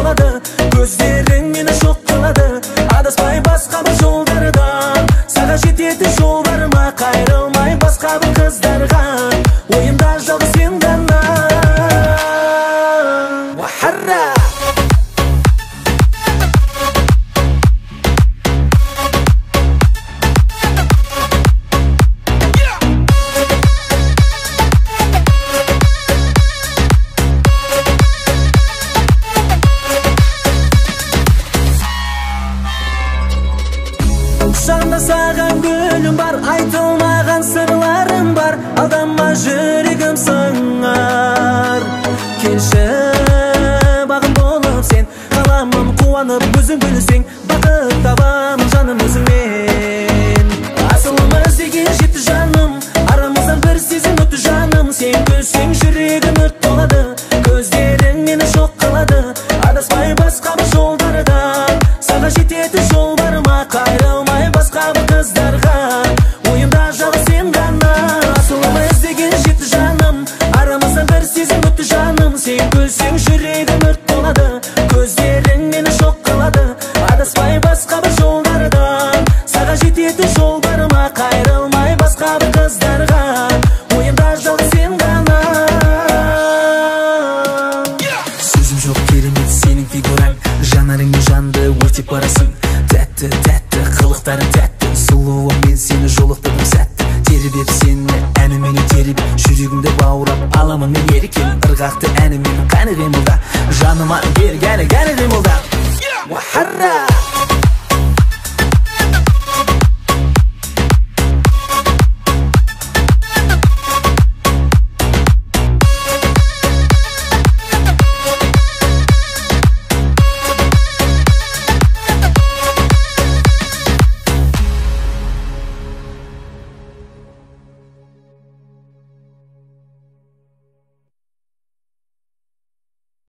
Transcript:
толады, көздерің мені шоқ қылады. Адаспай басқа бір жолдардан, саған жететін жол бар ма? Қайрылмай басқа бір қыздарға, ойымда жалғыз сен ғана. Уахарра! Құшағымда саған гүлім бар, айтылмаған сырларым бар, алдама жүрегім сыңар. Келші бағым болып сен, қаламын қуанып өзің күлсең, бақыт табамын жаным өзіңмен. Асылым іздеген жетті жаным, арамыздан бір сезім өтті жаным. Сен күлсең жүрегім өрт болады, көздерің мені шоқ қылады. Адаспай басқа бір жолдардан, саған жететін жол бар ма? Қайрылмай басқа бір қыздарға, ойымда жалғыз сен ғана. Асылым іздеген жетті жаным, арамыздан бір сезім өтті жаным. Сен күлсең жүрегім өрт болады, көздерің мені шоқ қылады. Адаспай басқа бір жолдардан, саған жететін жол бар ма? Қайрылмай басқа бір қыздарға, ойымда жалғыз сен ғана. Сөзім жоқ, керемет сенің фигураң, жанарыңмен жанды өртеп барасың. Тәтті, тәтті, қылықтарың тәтті, сұлуым мен сені жолықтырдым сәтті. Тербеп сені әніменен тербеп, жүрегімді баурап аламын мен еркем. Ырғақты әнімен қаны қимылда, жаныма бер кәні, кәні қимылда. Уахарра!